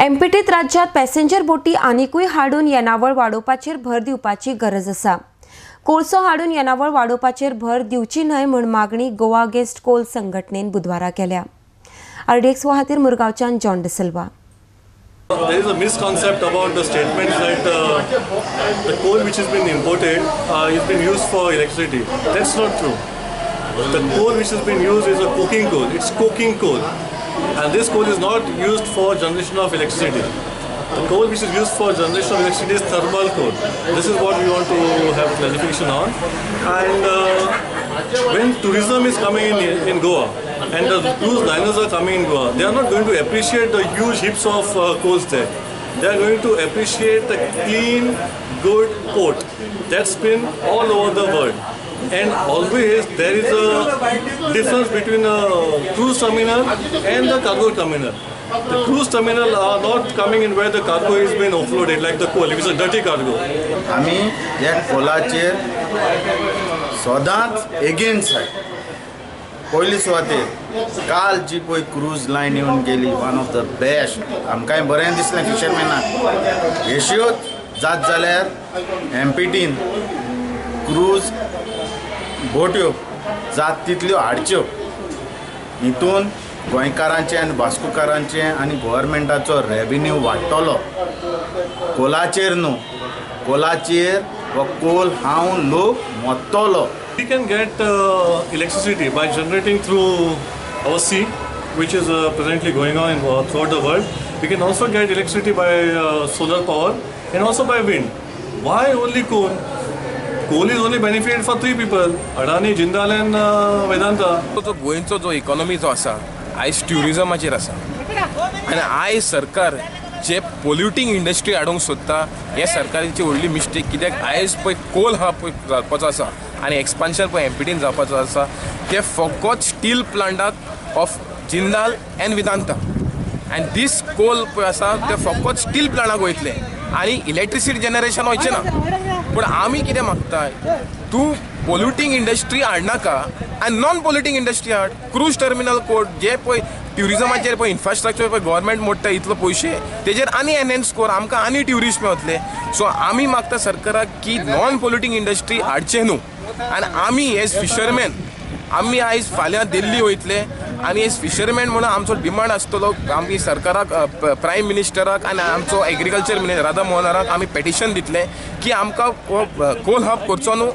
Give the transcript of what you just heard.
एमपीटीत राज्यात पॅसेंजर बोटी आनिकूय हाडून येणावळ वाडोवपाचेर भर दिवपाची गरज आसा. कोळसो हाडून येणावळ वाडोवपाचेर भर दिवची न्हय म्हूण मागणी गोवा अगेन्स्ट कोल संघटनेन बुधवारा केल्या. आरडीएक्स खातीर मुरगांवच्यान John D'Silva. There is a misconcept about the statement that the coal which has been imported is been used for electricity. That's not true. The coal which has been used is a coking coal. It's coking coal. And this coal is not used for generation of electricity. The coal which is used for generation of electricity is thermal coal. This is what we want to have clarification on. And when tourism is coming in Goa and the cruise liners are coming in Goa, they are not going to appreciate the huge heaps of coals there. They are going to appreciate the clean, good port that's been all over the world. And always there is a difference between a cruise terminal and the cargo terminal. The cruise terminal are not coming in where the cargo is being offloaded, like the coal, if it's a dirty cargo. आमी ह्या कोलाचेर सदांच against आहाय. पयली सुवातेर काल जी पळय cruise line येवन गेली, वन ऑफ the best, आमकांय बरें दिसलें फिशरमॅनाक. येश्योच जात जाल्यार एमपीटीन क्रूज बोट्यो जात तितल्यो हाडच्यो. हितून गोंयकारांचें आनी वास्कोकारांचें आनी गोवोरमेंटाचो रेवेन्यू वाडटलो. कोलाचेर न्हू, कोलाचेर हो कोल हांव लोक मोडटलो. We can get electricity by generating through our sea, which is presently going on throughout the world. We can also get electricity by solar power and also by wind. Why only coal? Coal is only benefited for three people, Adani, Jindal and Vedanta. जो गोंयचो जो economy जो आसा आयज ट्युरिजमाचेर आसा आनी आयज सरकार जे पोल्युटींग इंडस्ट्री हाडूंक सोदता हे सरकाराची व्हडली मिस्टेक. कित्याक आयज पळय कोल हब पळय जावपाचो आसा आनी एक्सपान्शन पळय एमपीटीन जावपाचो आसा ते फकत steel प्लांटाक of Jindal and Vedanta आनी दीस कोल पळय आसा ते फकत स्टील प्लांटाक वयतले आनी इलेक्ट्रिसिटी जनरेशन वयचें ना. पूण आमी कितें मागता, तूं पोल्युटींग इंडस्ट्री हाडनाका आनी नॉन पोल्युटींग इंडस्ट्री हाड. क्रूज टर्मिनल कोड जे पळय ट्युरिजमाचेर पळय इन्फ्रास्ट्रक्चर पळय गव्हर्मेंट मोडटा इतलो पयशे तेजेर आनी एनहेन्स कोर आमकां आनी ट्युरिस्ट मेवतले. सो आमी मागता सरकाराक की नॉन पोल्युटींग इंडस्ट्री हाडचें न्हू. आनी आमी एज फिशरमॅन आमी आयज फाल्यां दिल्ली वयतले आनी एज फिशरमॅन म्हणून आमचो डिमांड आसतलो आमी सरकाराक, प्रायम मिनिस्टराक आनी आमचो एग्रीकल्चर मिनिस्टर राधा मोहनाराक आमी पेटिशन दितले की आमकां कोल हब करचो न्हू.